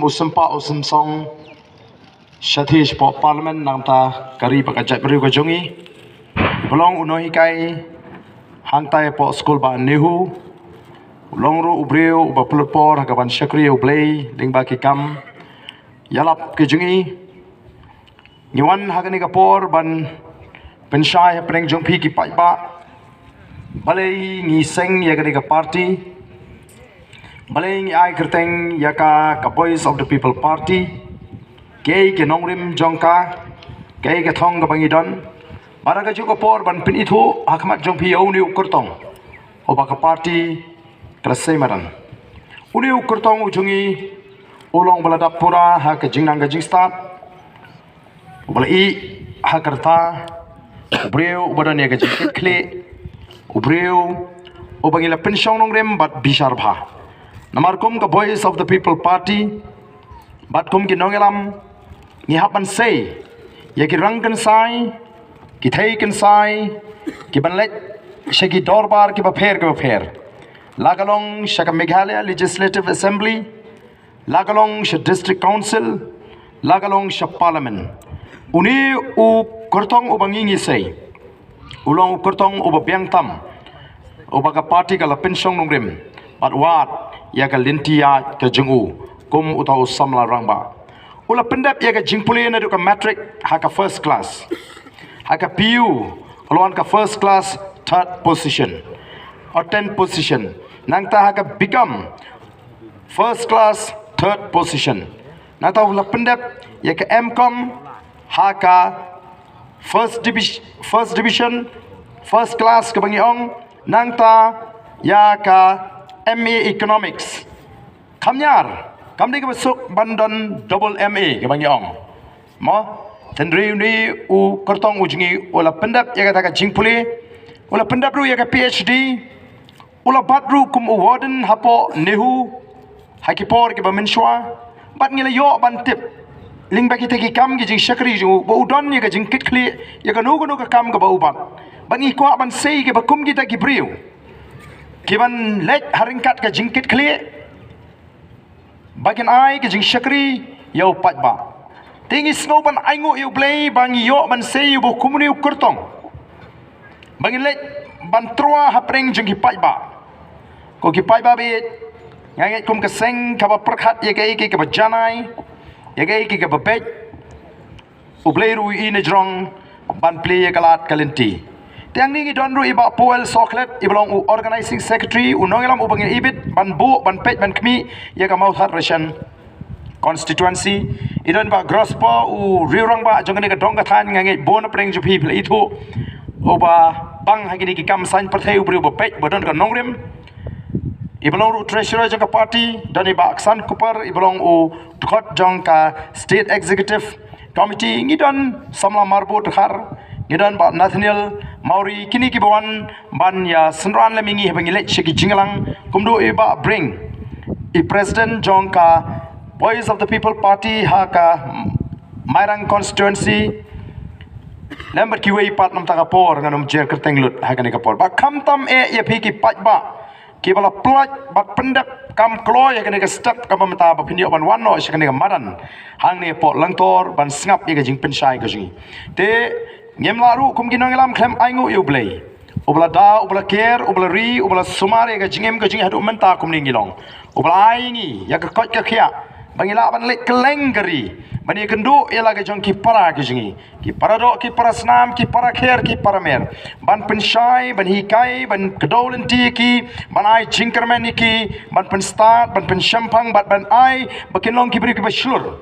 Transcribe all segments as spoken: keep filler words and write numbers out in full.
u sympa u symsong shathie shapoh Parliament nangta ka ri bad ka jaitbynriew ka jong ngi. Ba long u nonghikai hangtai hapoh skul bah NEHU. U long ruh u briew uba pynlut por ha kaban shakri ïa U Blei lyngba ki kam ïalap ki jong ngi. Ngi wan ha kane ka por ban pynshai hapdeng jong phi ki paidbah. Balei ngi seng ïa kane ka party? Balei ngi ai kyrteng ïa ka ka Voice of the People Party? Kaei ka nongrim jong ka? Kaei ka thong kaba ngi don? Bad ha kajuh ka por ban pynithuh ha khmat jong phi ïa une u kyrtong uba ka party ka la sei madan. Une u kyrtong u jong ngi u long ba la dap pura ha ka jingnang ka jingstad, uba la ïeh ha ka rta, u briew uba don ïa ka jingkitkhlieh, u briew uba ngi la pynshong nongrim bad bishar bha. Namar kum ka Voice of the People Party bad kum ki nongïalam ngi hap ban sei ïa ki rang kynsai, ki thei kynsai, ki ban leit sha ki dorbar kiba pher kiba pher, la ka long sha ka Meghalaya Legislative Assembly, la ka long sha District Council, la ka long sha Parliament. Une u kyrtong uba ngi ngi sei u long u kyrtong uba biang tam, uba ka party ka la pynshong nongrim bad wad ïa ka lynti ïaid ka jong u kum uta u samla rangbah. U la pyndep ïa ka jingpule naduh ka matric ha ka first class, ha ka PU u la wan ka first class third position or tenth position. Nangta ha ka BCom first class third position. Nangta u la pyndep ïa ka MCom ha ka first division, first division, first class kaba ngi ong. Nangta ïa ka MA Economics. Kham ñiar, kam dei kaba suk ban don double MA kaba ngi ong. Mo, hynrei une u kyrtong u jong ngi u la pyndep ïa kata ka jingpule, u la pyndep ruh ïa ka PhD, u la bat ruh kum u warden hapoh NEHU ha ki por kiba mynshuwa. Bad ngi la ïoh ban tip lyngba kita ki kam ki jingshakri jong u ba u don ïa ka jingkitkhlieh ïa kano kano ka kam kaba u bat. Bad ngi kwah ban sei kiba kum kita ki briew ki ban leit ha ryngkat ka jingkitkhlieh ba kin ai ka jingshakri ïa u paidbah. Te ngi sngew ban ainguh ïa U Blei ba ngi ïoh ban sei ïa u ba kum une u kyrtong ba ngin leit ban trua hapdeng jong ki paidbah. Ko ki paidbah baieit, nga ngeit kum ka seng kaba pyrkhat ïa kaei kaei kaba janai, ïa kaei kaei kaba beit, U Blei ruh u ïohi na jrong ban plie ïa ka lad ka lynti. Te hangne ngi don ruh i Bah Powell Sohkhlet, i ba long u Organizing Secretary, u nongïalam uba ngi ibit ban buh, ban peit, ban khmih ïa ka Mawthadraishan constituency. I don Bah Grospa, u riew rangbah jong kane ka dong ka thaiñ, nga ngeit bun na pdeng jong phi phi la ithuh, uba bang ha kine ki kam saiñ pyrthei, u briew uba peit, uba don ka nongrim. I ba long ruh treasurer jong ka party, don i Bah Aksan Kupar, i ba long u dkhot jong ka state executive committee, ngi don samla Marbud Dkhar, ngi don Bah Nathaniel Mawrie, kine ki ba wan ban ïa synran lem ïa ngi haba ngi leit sha ki jingïalang, kumjuh i Bah Bring, i president jong ka Voice of the People Party ha ka Mairang constituency. Lem bad kiwei pat namar ka por ngan ym jer kyrteng lut ha kane ka por. Ba khamtam eh ïa phi ki paidbah kiba la pynlait bad pyndep kam kloi ha kane ka step kaba mynta ba phin ïoh ban wan noh sha kane ka madan hangne hapoh Langtor ban sngap ïa ka jingpynshai ka jong ngi. Te ngim lah ruh kum ki nongïalam khlem ainguh ïa U Blei, uba la da, uba la ker, uba la ri, uba la sumar ïa ka jingim ka jong ngi haduh mynta kumne ngi long, uba la ai ngi ïa ka koit ka khiah ba ngi lah ban leit kylleng ka ri ban ïakynduh ïa la ka jong ki para ka jong ngi, ki para doh, ki para snam, ki para kher, ki para mer, ban pynshai, ban hikai, ban kdew lynti ïa ki, ban ai jingkyrmen ïa ki, ban pynstad, ban pynshemphang, ban, ban ai ba kin long ki briew kiba shlur.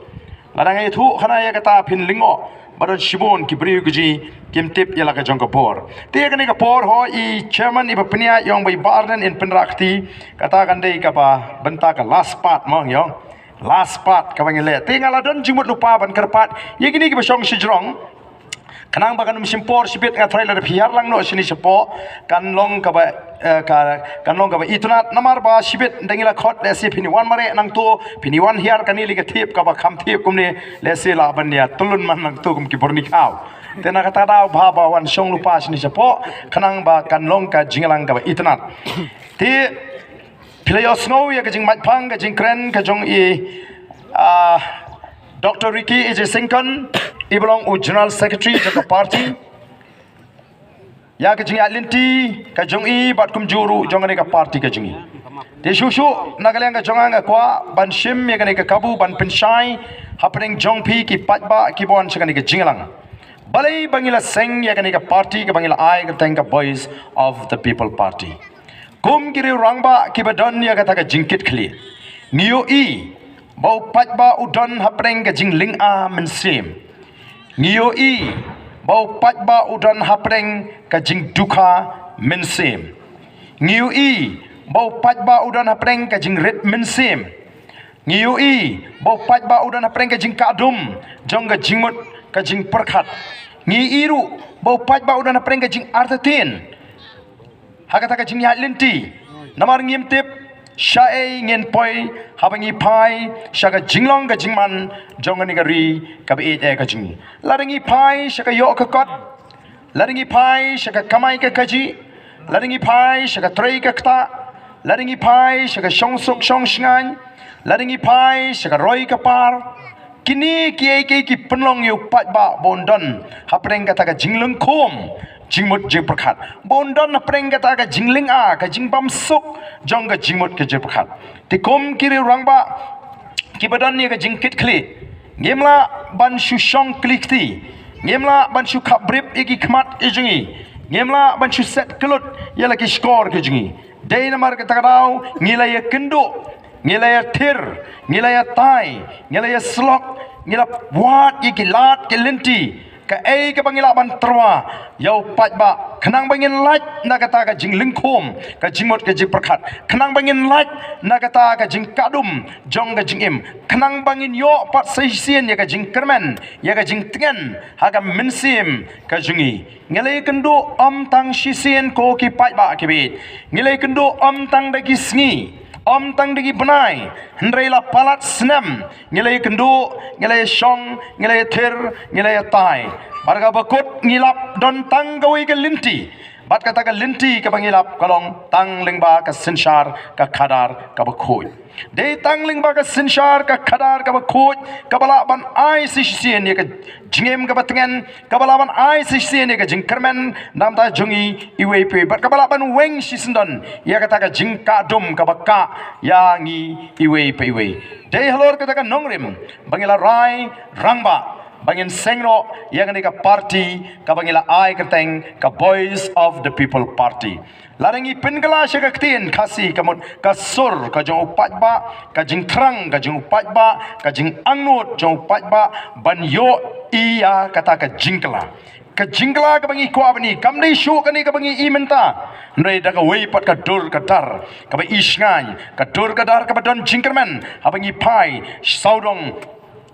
Lada nga ïathuh khana ïa kata phin lyngngoh ba don shibun ki briew ki jong ngi kim tip ïa la ka jong ka por. Te ïa kane ka por ho i chairman i ba pynïaid, i ong ba i Bah Ardent in pynrah kti, kata kan dei kaba bynta ka last part mo, i ong. Last part kaba ngi leh. Te nga la don jingmut lypa ban kyrpad ïa kine kiba shong shajrong, khnang ba kan ym shim por shibit, nga tharai lada phi hiar lang noh shane shapoh kan long kaba, eh, ka, kan long kaba itynnad, namar ba shibit da ngi la khot lehse phin ïa wan mareh nangto, phin ïa wan hiar kane lei ka thiep kaba kham thiep kumne, lehse lah ban ïa tylun man nangto kum ki bor nikhaw. Te na kata daw bha ba wan shong lypa shane shapoh khnang ba kan long ka jingïalang kaba itynnad. Te phi la ïohsngew ïa ka jingmait phang, ka jingkren ka jong i Ah, Doctor Ricky A J Syngkon, i ba long u General Secretary jong ka party. Ïa ka jingïaid lynti ka jong i bad kumjuh ruh jong kane ka party ka jong i. Te shuh shuh na ka liang ka jong nga nga kwah ban shim ïa kane ka kabu ban pynshai hapdeng jong phi ki paidbah ki ba wan sha kane ka jingïalang. Balei ba ngi la seng ïa kane ka party kaba ngi la ai kyrteng ka Voice of the People Party? Kum ki riew rangbah kiba don ïa kata ka jingkitkhlieh, ngi ïohi ba u paidbah u don hapdeng ka jinglynga mynsiem. Ngi ïohi ba u paidbah u don hapdeng ka jingdukha mynsiem. Ngi ïohi ba u paidbah u don hapdeng ka jingrit mynsiem. Ngi ïohi ba u paidbah u don hapdeng ka jingkah dum jong ka jingmut ka jingpyrkhat. Ngi ïohi ruh ba u paidbah u don hapdeng ka jingartatien ha kata ka jingïaid lynti. Namar ngim tip shaei ngin poi haba ngi phai sha ka jinglong ka jingman jong kane ka ri kaba ïeit eh ka jong ngi. Lada ngi phai sha ka ïoh ka kot, lada ngi phai sha ka kamai ka kajih, lada ngi phai sha ka trei ka ktah, lada ngi phai sha ka shongsuk shongshngaiñ, lada ngi phai sha ka roi ka par. Kine kiei kiei ki pynlong ïa u paidbah ba un don hapdeng kata ka jinglyngkhum jingmut jingpyrkhat, ba un don hapdeng kata ka jinglynga ka jingbamsuk jong ka jingmut ka jingpyrkhat. Te kum ki riew rangbah kiba don ïa ka jingkitkhlieh, ngim lah ban shu shong kli kti, ngim lah ban shu khapbrip ïa ki khmat ki jong ngi, ngim lah ban shu set kyllut ïa la ki shkor ki jong ngi. Dei namar kata ka daw ngi la ïakynduh, ngi la ïathir, ngi la ïatai, ngi la ïaslok, ngi la wad ïa ki lad ki lynti. Kaei kaba ngi lah ban tyrwa ïa u paidbah, khnang ba ngin lait na kata ka jinglyngkhum ka jingmut ka jingpyrkhat, khnang ba ngin lait na kata ka jingkah dum jong ka jingim, khnang ba ngin ïoh pat sa shisien ïa ka jingkyrmen, ïa ka jingtngen ha ka mynsiem ka jong ngi. Ngi la ïakynduh ym tang shisien ko ki paidbah kiba ïeit, ngi la ïakynduh ym tang da ki sngi, ym tang da ki bnai, hynrei la palat snem ngi la ïakynduh, ngi la ïashong, ngi la ïathir, ngi la ïatai. Bad kaba kut ngi lap don tang kawei ka lynti, bad kata ka lynti kaba ngi lap ka long tang lyngba ka synshar ka khadar kaba khuid. Dei tang lyngba ka synshar ka khadar kaba khuid kaba lah ban ai sa shisien ïa ka jingim kaba tngen, kaba lah ban ai sa shisien ïa ka jingkyrmen na ka bynta jong ngi iwei pa iwei, bad kaba lah ban weng shisyndon ïa kata ka jingkah dum kaba kah ïa ngi iwei pa iwei. Dei halor kata ka nongrim ba ngi la rai rangbah ba ngin seng noh ïa kane ka party kaba ngi la ai kyrteng ka Voice of the People Party. Lada ngi pynkylla sha ka ktien Khasi ka mut ka sur ka jong u paidbah, ka jingthrang ka jong u paidbah, ka jingangnud jong u paidbah ban ïohi ïa kata ka jingkylla. Ka jingkylla kaba ngi kwah ban ïohi kam dei shuh kane kaba ngi ïohi mynta, hynrei da kawei pat ka dur ka dar kaba ishngaiñ, ka dur ka dar kaba don jingkyrmen haba ngi phai sawdong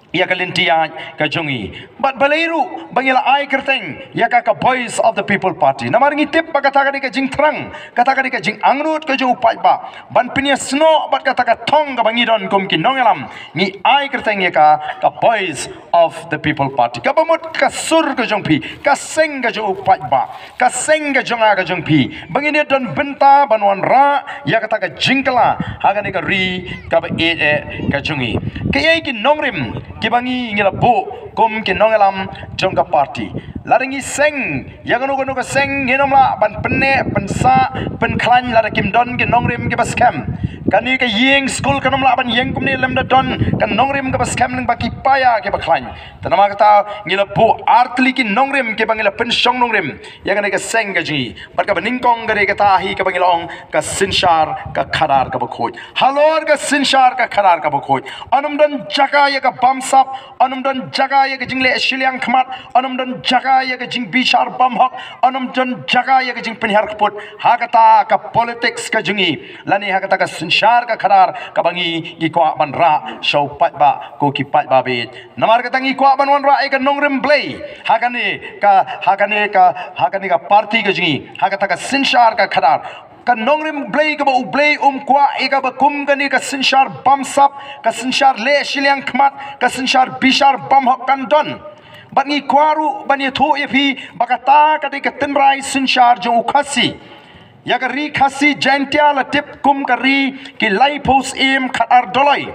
ïa ka lynti ïaid ka jong ngi. Bad balei ruh ba ngi la ai kyrteng ïa ka ka Voice of the People Party? Namar ngi tip ba kata ka dei ka jingthrang, kata ka dei ka jingangnud ka jong u paidbah ban pynïasnoh bad kata ka thong kaba ngi don kum ki nongïalam. Ngi ai kyrteng ïa ka ka Voice of the People Party, kaba mut ka sur ka jong phi, ka seng ka jong u paidbah, ka seng ka jong nga ka jong phi, ba ngin ïa don bynta ban wanrah ïa kata ka jingkylla ha kane ka ri kaba ïeit eh ka jong ngi. Kaei ki nongrim kiba ngi ngi la buh kum ki nongïalam jong ka party? Lada ngi seng ïa kano kano ka seng, ngin ym lah ban pynneh pynsah pynkhlaiñ lada kim don ki nongrim kiba skhem. Kane ka ïing skul kan ym lah ban ïeng kumne lymda don ka nongrim kaba skhem lyngba ki paia kiba khlaiñ. Te namar kata ngi la buh artylli ki nongrim kiba ngi la pynshong nongrim ïa kane ka seng ka jong ngi. Bad kaba nyngkong ka dei kata hi kaba ngi la ong ka synshar ka khadar kaba khuid. Halor ka synshar ka khadar kaba khuid, yn ym don jaka ïa ka bamsap, yn ym don jaka ïa ka jingleh shiliang khmat, yn ym don jaka ïa ka jingbishar bymhok, yn ym don jaka ïa ka jingpynhiar kput ha kata ka politics ka jong ngi, lane ha kata ka synshar ka khadar kaba ngi ngi kwah ban rah sha u paidbah ko ki paidbah bad. Namar kata ngi kwah ban wanrah ïa ka nongrim Blei ha kane ka, ha kane ka, ha kane ka party ka jong ngi, ha kata ka synshar ka khadar. Ka nongrim Blei kaba U Blei um kwah ïa kaba kum kane ka synshar bamsap, ka synshar leh shiliang khmat, ka synshar bishar bymhok kan don. Bad ngi kwah ruh ban ïathuh ïa phi ba kata ka dei ka tynrai synshar jong u Khasi. Ïa ka ri Khasi Jaintia la tip kum ka ri ki laiphew syiem khatar doloi.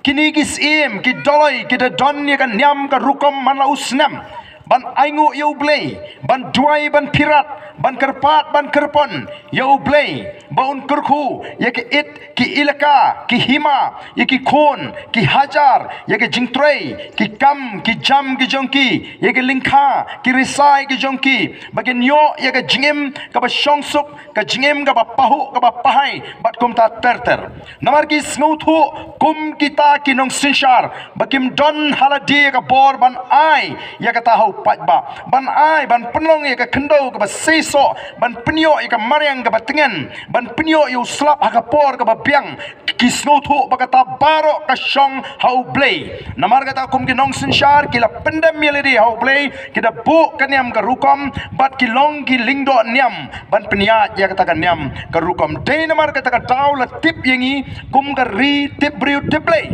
Kine ki syiem, ki dolloi, ki da don ïa ka niam ka rukom man la u snem ban ainguh ïa U Blei, ban duwai, ban phirat, ban kyrpad, ban kyrpon ïa U Blei ba un kyrkhu ïa ki it, ki elaka, ki hima, ïa ki khun, ki hajar, ïa ki jingtrei, ki kam, ki jam ki jong ki, ïa ki lyngkha, ki risai ki jong ki, ba kin ïoh ïa ka jingim kaba shongsuk, ka jingim kaba pahuh, kaba pahai bad kumta ter ter. Namar ki sngewthuh kum kita ki nongsynshar ba kim don ha lade ka bor ban ai ïa kata ha u paidbah, ban ai, ban pynlong ïa ka khyndew kaba seisoh, ban pynïoh ïa ka mariang kaba tngen, ban pynïoh ïa u slap ha ka por kaba biang. Ki sngewthuh ba kata baroh ka shong ha U Blei. Namar kata kum ki nongsynshar ki la pyndem ïa lade ha U Blei, ki da buh ka niam ka rukom bad ki long ki lyngdoh niam ban pynïaid ïa kata ka niam ka rukom. Dei namar kata ka daw la tip ïa ngi kum ka ri tip briew tip Blei.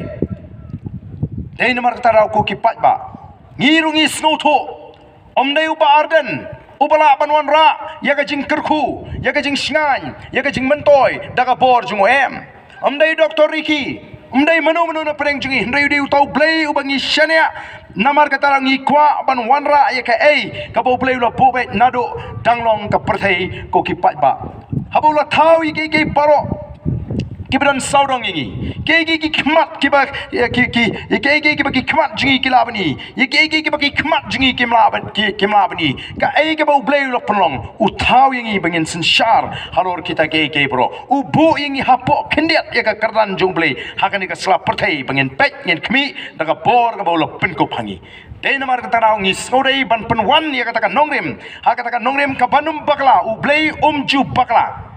Dei namar kata daw ko ki paidbah, ngi ruh ngi sngewthuh, ym dei u Bah Ardent uba lah ban wanrah ïa ka jingkyrkhu, ïa ka jingshngaiñ, ïa ka jingmyntoi da ka bor jong u, em. Ym dei Doktor Ricky, ym dei mano mano na pdeng jong ngi, hynrei u dei uta U Blei uba ngi shaniah. Namar kata ngi kwah ban wanrah ïa kaei kaba U Blei u la buh beit naduh dang long ka pyrthei, ko ki paidbah. Haba u la thaw ïa kiei kiei baroh kiba don sawdong ïa ngi, kiei kiei ki khmat kiba, ïa ki, ki, ïa kiei kiei kiba ki khmat jong ngi ki lah ban i, ïa kiei kiei kiba ki khmat jong ngi kim lah ban, ki, kim lah ban i. Kaei kaba U Blei u la pynlong, u thaw ïa ngi ba ngin synshar halor kita kiei kiei baroh. U buh ïa ngi hapoh khyndiat ïa ka kyrdan jong U Blei ha kane ka sla pyrthei ba ngin peit, ngin khmih da ka bor kaba u la pynkup ha ngi. Dei namar kata daw ngi sngewdei ban pynwan ïa kata ka nongrim, ha kata ka nongrim kaba nym bakla, U Blei um ju bakla.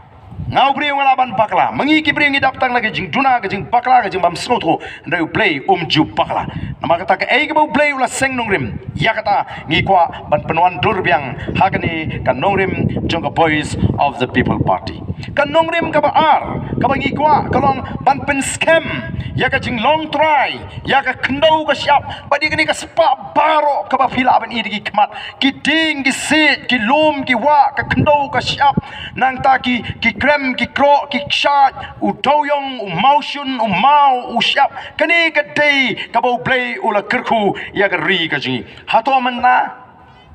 Nga u briew nga lah ban bakla, ma ngi ki briew ngi dap tang na ka jingduna, ka jingbakla, ka jingbym sngewthuh, hynrei U Blei um ju bakla. Namar kata kaei kaba U Blei u la seng nongrim, ïa kata ngi kwah ban pynwan dur biang ha kane ka nongrim jong ka Voice of the People Party. Ka nongrim kaba ar kaba ngi kwah ka long ban pynskhem ïa ka jinglong trai ïa ka khyndew ka shyiap, bad ïa kane ka spah baroh kaba phi lah ban i da ki khmat, ki dieng ki siej, ki lum ki wah, ka khyndew ka shyiap, nangta ki, ki krem ki kroh, ki kshaid, u dewiong, u mawshun, u maw, u shyiap. Kane ka dei kaba U Blei u la kyrkhu ïa ka ri ka jong ngi. Hato mynta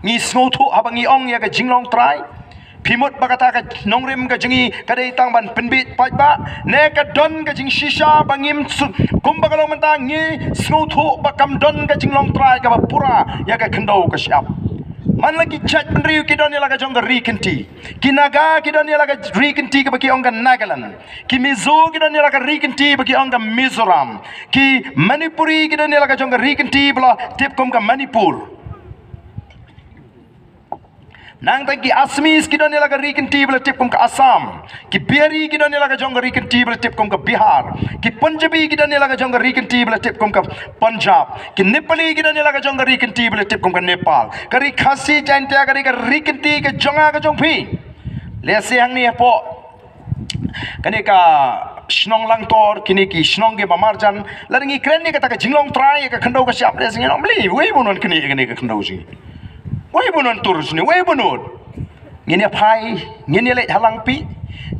ngi sngewthuh haba ngi ong ïa ka jinglong trai? Phi mut ba kata ka nongrim ka jong ngi ka dei tang ban pynbiej paidbah, ne ka don ka jingshisha ba ngim su-, kumba ka long mynta ngi sngewthuh ba kam don ka jinglong trai kaba pura ïa ka khyndew ka shyiap? Man la ki jaitbynriew ki don ïa la ka jong ka ri kynti. Ki Naga ki don ïa la ka ri kynti kaba ki ong ka Nagaland. Ki Mizo ki don ïa la ka ri kynti ba ki ong ka Mizoram. Ki Manipuri ki don ïa la ka jong ka ri kynti ba la tip kum ka Manipur. Nangta ki Assamese ki don ïa la ka ri kynti ba la tip kum ka Assam. Ki Bihari ki don ïa la ka jong ka ri kynti ba la tip kum ka Bihar. Ki Punjabi ki don ïa la ka jong ka ri kynti ba la tip kum ka Punjab. Ki Nepali ki don ïa la ka jong ka ri kynti ba la tip kum ka Nepal. Ka ri Khasi Jaintia ka dei ka ri kynti ka jong nga ka jong phi. Lehse hangne hapoh kane ka shnong Langtor, kine ki shnong kiba marjan, lada ngi kren ïa kata ka jinglong trai ïa ka khyndew ka shyiap, lehse ngin ong, balei, wei ban wan kane, kane ka khyndew jong ngi, wei ban wan tur jong ngi, wei ban wan. Ngin ïa phai, ngin ïa leit ha Langpih,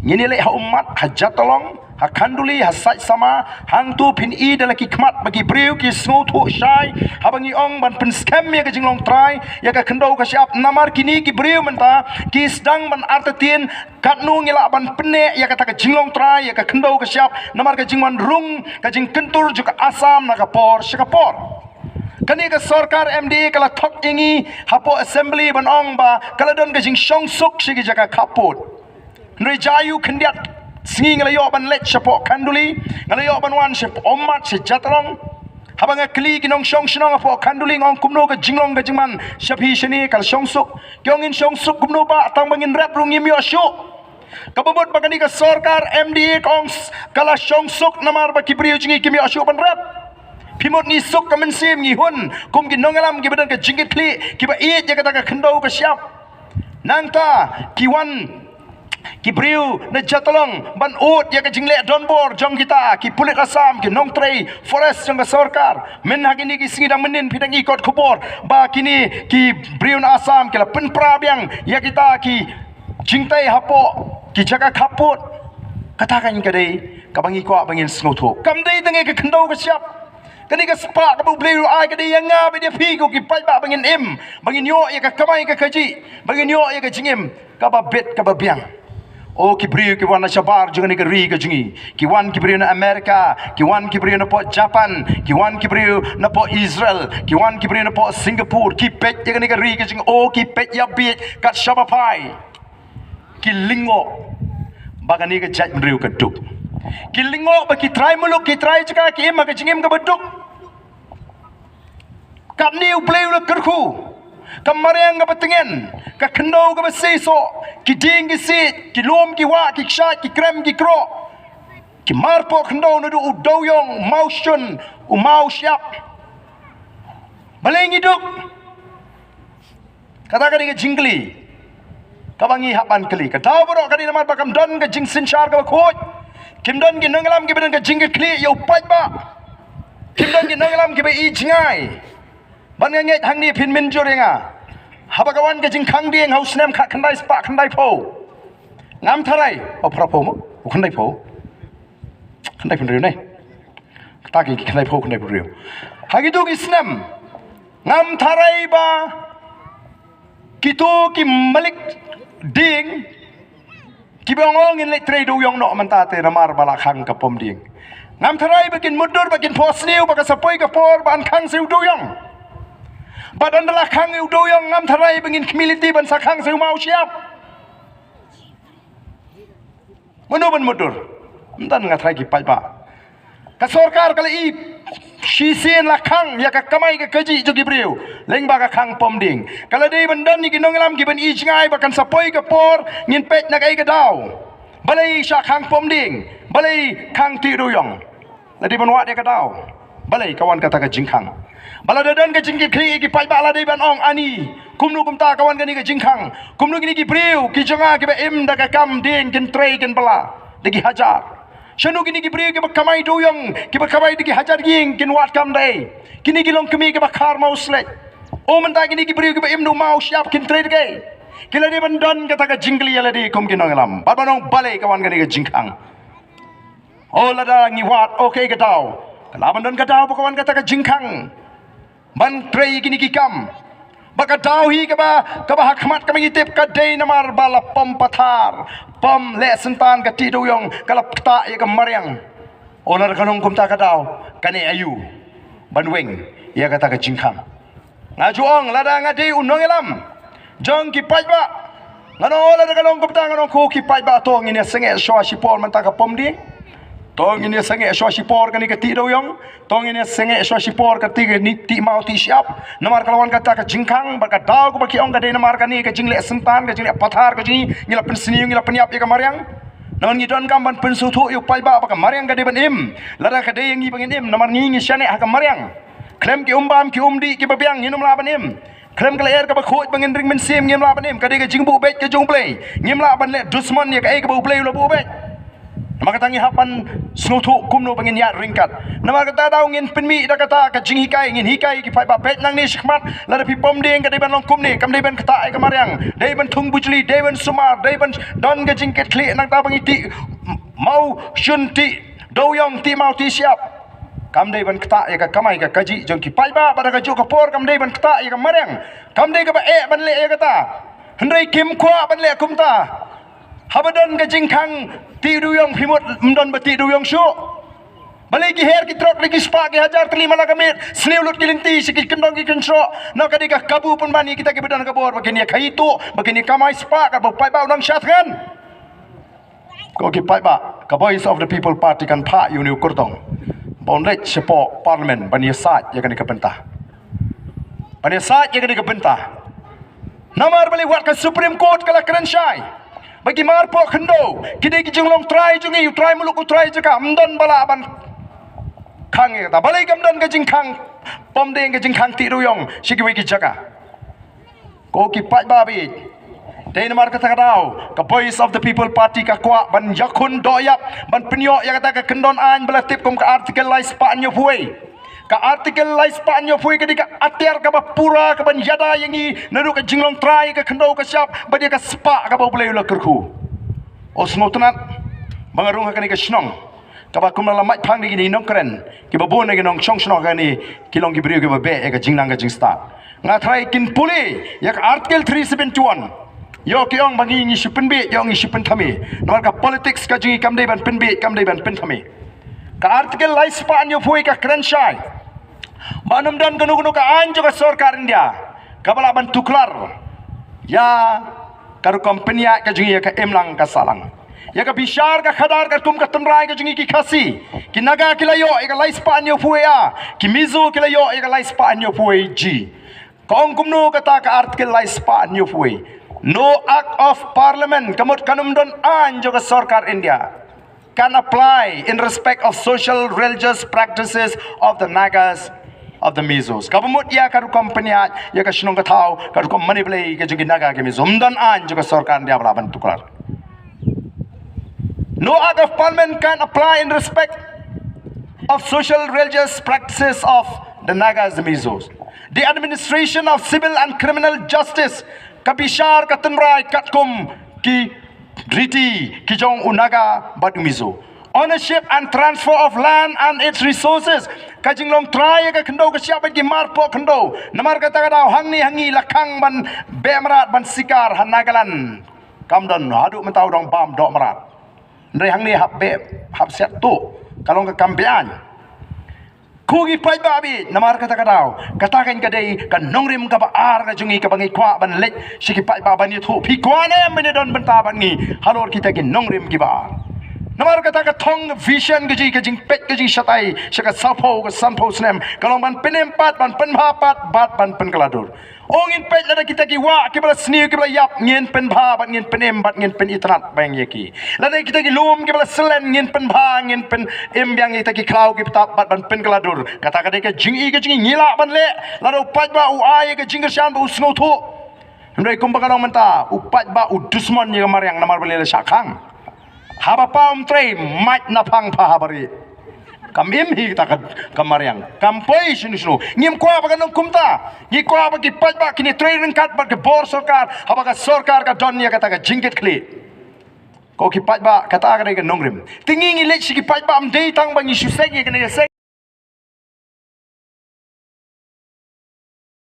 ngin ïa leit ha Ummat, ha Jatalong, ha Khanduli, ha Saitsama, hangto phin i da la ki khmat ba ki briew ki sngewthuh shai haba ngi ong ban pynskhem ïa ka jinglong trai ïa ka khyndew ka shyiap. Namar kine ki briew mynta ki sdang ban artatien katno ngi lah ban pynneh ïa kata ka jinglong trai ïa ka khyndew ka shyiap, namar ka jingwan rung ka jingkyntur jong ka Assam na ka por sha ka por. Kane ka sorkar M D A ka la thok ïa ngi hapoh assembly ban ong ba ka la don ka jingshongsuk sha ki jaka khappud. Hynrei jaiu khyndiat sngi nga la ïoh ban leit shapoh Khanduli, nga la ïoh ban wan shapoh Ummat, sha Jatalong. Haba nga kylli ki nongshong shnong hapoh Khanduli, nga ong kumno ka jinglong ka jingman sha phi shane, ka la shongsuk? Ki ong, ngin shongsuk kumno bah, tang ba ngin rep ruh ngim ïoh shuh. Kaba mut ba kane ka sorkar M D A ka ong s-, ka la shongsuk namar ba ki briew jong ngi kim ïoh shuh ban rep. Phi mut ngi suk ka mynsiem, ngi hun kum ki nongïalam kiba don ka jingkitkhlieh, kiba ïeit ïa kata ka khyndew ka shyiap. Nangta ki wan ki briew na Jatalong ban ud ïa ka jingleh donbor jong kita ki pulit Assam, ki nongtrei forest jong ka sorkar. Mynta ha kine ki sngi dang mynnin phi dang i kot khubor ba kine ki briew na Assam ki la pynpra biang ïa kita ki jingtei hapoh ki jaka khappud. Kata kan ka dei kaba ngi kwah ba ngin sngewthuh. Kam dei tang ïa ka khyndew ka shyiap. Kane ka spah kaba U Blei u ai ka dei ïa nga bad ïa phi ko ki paidbah ba ngin im, ba ngin ïoh ïa ka kamai ka kajih, ba ngin ïoh ïa ka jingim kaba bit kaba biang. O ki briew ki wan na shabar jong kane ka ri ka jong ngi. Ki wan ki briew na America, ki wan ki briew na poh Japan, ki wan ki briew na poh Israel, ki wan ki briew na poh Singapore, ki peit ïa kane ka ri ka jong ngi. O ki peit ïa bit kat shaba phai. Ki lyngngoh ba kane ka jaitbynriew ka duk. Ki lyngngoh ba ki trai muluk, ki trai jaka ki im ha ka jingim kaba duk. Katne U Blei u la kyrkhu, ka mariang kaba tngen, ka khyndew kaba seisoh, ki dieng ki siej, ki lum ki wah, ki kshaid, ki krem ki kroh, ki marpoh khyndew naduh u dewïong, u mawshun, u mawshyiap. Balei ngi duk? Kata ka dei ka jingkylli kaba ngi hap ban kylli. Ka daw baroh ka dei namar ba kam don ka jingsynshar kaba khuid. Kim don ki nongïalam kiba don ka jingkitkhlieh ïa u paidbah. Kim don ki nongïalam kiba ïeit jngai. Ban nga ngeit hangne phin mynjur ïa nga. Haba ka wan ka jingkhang dieng ha u snem khatkhyndai spah khyndaiphew, ngam tharai, o phraphew mo, o khyndaiphew. Khyndaiphew hynriew ne. Kata ki khyndaiphew, khyndaiphew hynriew. Ha kito ki snem ngam tharai ba kito ki malik dieng kiba ong, ngin leit trei dewïong noh mynta te namar ba la khang ka pom dieng. Ngam tharai ba kin mutdur, ba kin phohsniew ba ka sa poi ka por ban khang sa u dewïong. Bad ynda la khang u dewïong ngam tharai ba ngin khmih lynti ban sa khang sa u mawshyiap. Mano ban mutdur? Ym don, nga tharai ki paidbah. Ka sorkar ka la ïohi shisien la khang ïa ka kamai ka kajih jong ki briew lyngba ka khang pom dieng. Ka la dei ban don ïa ki nongïalam kiban ïeit jngai ba kan sa poi ka por ngin peit na kaei ka daw. Balei shah khang pom dieng? Balei khang tih dewïong? La dei ban wad ïa ka daw. Balei ka wan kata ka jingkhang? Ba lada don ka jingkitkhlieh ïa ki paidbah la dei ban ong, ani, kumno kumta ka wan kane ka jingkhang? Kumno kine ki briew ki jong nga kiba im da ka kam dieng kin trei kin bylla da ki hajar? Shano kine ki briew kiba kamai dewïong, kiba kamai da ki hajar ïing kin wad kam da ei? Kine ki longkmie kiba khar mawshlei. O mynta kine ki briew kiba im da u mawshyiap kin trei da kaei? Ki la dei ban don kata ka jingkylli ïa lade kum ki nongïalam bad ban ong, balei ka wan kane ka jingkhang? O lada ngi wad, o kaei ka daw? Ka lah ban don ka daw ba ka wan kata ka jingkhang ban trei kine ki kam. Ba ka daw hi kaba, kaba ha khmat kaba ngi tip ka dei namar ba la pom pathar, pom leh syntan, ka tih dewïong ka la ktah ïa ka mariang. O lada ka long kumta ka daw, kane aïu ban weng ïa kata ka jingkhang? Nga ju ong, lada nga dei u nongïalam jong ki paidbah, ngan ong, lada ka long kumta, ngan ong, ko ki paidbah, to ngin ïa sangeh shuwa shipor mynta ka pom dieng. To ngin ïa sangeh shuwa shipor kane ka tih dewïong. To ngin ïa sangeh shuwa shipor ka tih, ka ni tih maw tih shyiap. Namar ka la wan kata ka jingkhang, bad ka daw kaba ki ong ka dei namar kane ka jingleh syntan, ka jingleh pathar ka jong ngi, ngi la pynsniew, ngi la pynïap ïa ka mariang. Namar ngi donkam ban pynsngewthuh ïa u paidbah ba ka mariang ka dei ban im. Lada ka dei ïa ngi ba ngin im, namar ngi ngi shaniah ha ka mariang. Khlem ki umbam ki umdih kiba biang ngin ym lah ban im. Khlem ka lyer kaba khuid ba ngin ring mynsiem ngim lah ban im. Ka dei ka jingbuh beit ka jong U Blei. Ngim lah ban leh dusmon ïa kaei kaba U Blei u la buh beit. Namar kata ngi hap ban sngewthuh kumno ba ngin ïaid ryngkat. Namar kata daw ngin pynmih da kata ka jinghikai, ngin hikai ki paidbah, peit nangne shakhmat, lada phi pom dieng ka dei ban long kumne, kam dei ban ktah ïa ka mariang, dei ban thung bujli, dei ban sumar, dei ban don ka jingkitkhlieh, nangta ba ngi tih maw shun, tih dewïong, tih maw tih shyiap. Kam dei ban ktah ïa ka kamai ka kajih jong ki paidbah, bad ha kajuh ka por kam dei ban ktah ïa ka mariang. Kam dei kaba eh ban leh ïa kata. Hynrei kim kwah ban leh kumta. Haba don ka jingkhang tih dewïong, phi mut ym don ba tih dewïong shuh? Balei ki her ki trok da ki spah ki hajar tylli man la ka miet, sniew lut ki lynti sha ki kyndong ki kynsoh? Namar ka dei ka kabu pynban ïa kita kiba don ka bor ba kin ïa khaii tuh, ba kin ïa kamai spah, kaba u paidbah u nang shah thngan. Ko ki paidbah, ka Voice of the People Party kan phah ïa une u kyrtong ba un leit shapoh Parliament ban ïasaid ïa kane ka bynta. Ban ïasaid ïa kane ka bynta. Namar balei? Wat ka Supreme Court ka la kren shai ba ki marpoh khyndew ki dei ki jinglong trai jong ngi, u trai muluk, u trai jaka, ym don ba lah ban khang ïa kata. Balei kam don ka jingkhang pom dieng, ka jingkhang tih dewïong sha kiwei ki jaka? Ko ki paidbah ba ïeit, dei namar kata ka daw ka Voice of the People Party ka kwah ban ïakhun dohïap, ban pynïoh ïa kata ka kyndon aiñ ba la tip kum ka Article lai spah hynñiewphew wei. Ka Article lai spah hynñiewphew wei ka dei ka atiar kaba pura kaban ïada ïa ngi naduh ka jinglong trai, ka khyndew ka shyiap, bad ïa ka spah kaba U Blei u la kyrkhu. O sngewtynnat ba nga rung ha kane ka shnong, Kaba kumba la mait phang da kine ki nongkren, kiba bun na ki nongshong shnong kane, ki long ki briew kiba beh ïa ka jingnang ka jingstad. Nga tharai kin pule ïa ka Article three seventy-one. Ïoh ki ong ba ngi ngi shu pynbeit, ïoh ngi shu pynthame. Namar ka politics ka jong ngi kam dei ban pynbeit, kam dei ban pynthame. Ka Article lai spah hynñiew phew ka kren shai ba ym don kano kano ka aiñ jong ka sorkar India kaba lah ban tuklar ïa ka rukom pynïaid ka jong ngi ïa ka imlang ka sahlang, ïa ka bishar ka khadar katkum ka tynrai ka jong ngi ki Khasi. Ki Naga ki la ïoh ïa ka lai spah hynñiew phew A, ki Mizo ki la ïoh ïa ka lai spah hynñiew phew G. Ka ong kumno kata ka Article lai spah hynñiew phew? No act of parliament, ka mut kan ym don aiñ jong ka sorkar India, can apply in respect of social religious practices of the Nagas of the Mizos. Kaba mut ïa ka rukom pynïaid ïa ka shnong ka thaw, ka rukom mane blei ka jong ki Naga ki Mizo, ym don aiñ jong ka sorkar India ba lah ban tuklar. No act of parliament can apply in respect of social religious practices of the Nagas, the Mizos. The administration of civil and criminal justice, ka bishar ka tynrai katkum ki riti ki jong u Naga bad u Mizo. Ownership and transfer of land and its resources, ka jinglong trai ïa ka khyndew ka shyiap bad ki marpoh khyndew. Namar kata ka daw hangne ha ngi la khang ban beh mrad ban sikar ha Nagaland. Kam don, haduh mynta u dang bam doh mrad. Hynrei hangne hap beh, hap siat tuh, ka long ka kam beaiñ. Ko ki paidbah bad namar kata ka daw, kata kan ka dei ka nongrim kaba ar ka jong ngi kaba ngi kwah ban leit sha ki paidbah ban ïathuh. Phi kwah ne em ban ïadon bynta bad ngi halor kita ki nongrim kiba ar? Namar kata ka thong, vision ka jong ngi, ka jingpeit ka jong ngi shatai sha ka sawphew ka sanphew snem, ka long ban pynim pat, ban pynbha pat bad ban pynkylla dur. O, ngin peit lada kita ki wah kiba la sniew kiba la ïap ngin pynbha bad ngin pynim bad ngin pynitynnad biang ïa ki. Lada kita ki lum kiba la syllen ngin pynbha, ngin pynim biang ïa kita ki khlaw ki btap bad ban pynkylla dur. Kata ka dei ka jingïeit ka jong ngi, ngi lah ban leh lada u paidbah u ai ïa ka jingkyrshan bad u sngewthuh. Hynrei kumba ka long mynta, u paidbah u dusmon ïa ka mariang namar balei la shah khang. Haba pha ym trei, mait na phang pha ha barieh. Kam im hi kata ka, ka mariang. Kam poi shano shano. Ngim kwah ba ka long kumta. Ngi kwah ba ki paidbah kin ïatrei ryngkat bad ka bor sorkar, haba ka sorkar ka don ïa kata ka jingkitkhlieh. Ko ki paidbah, kata ka dei ka nongrim. Te ngi ngi leit sha ki paidbah ym dei tang ba ngi shu seng ïa kane ka seng.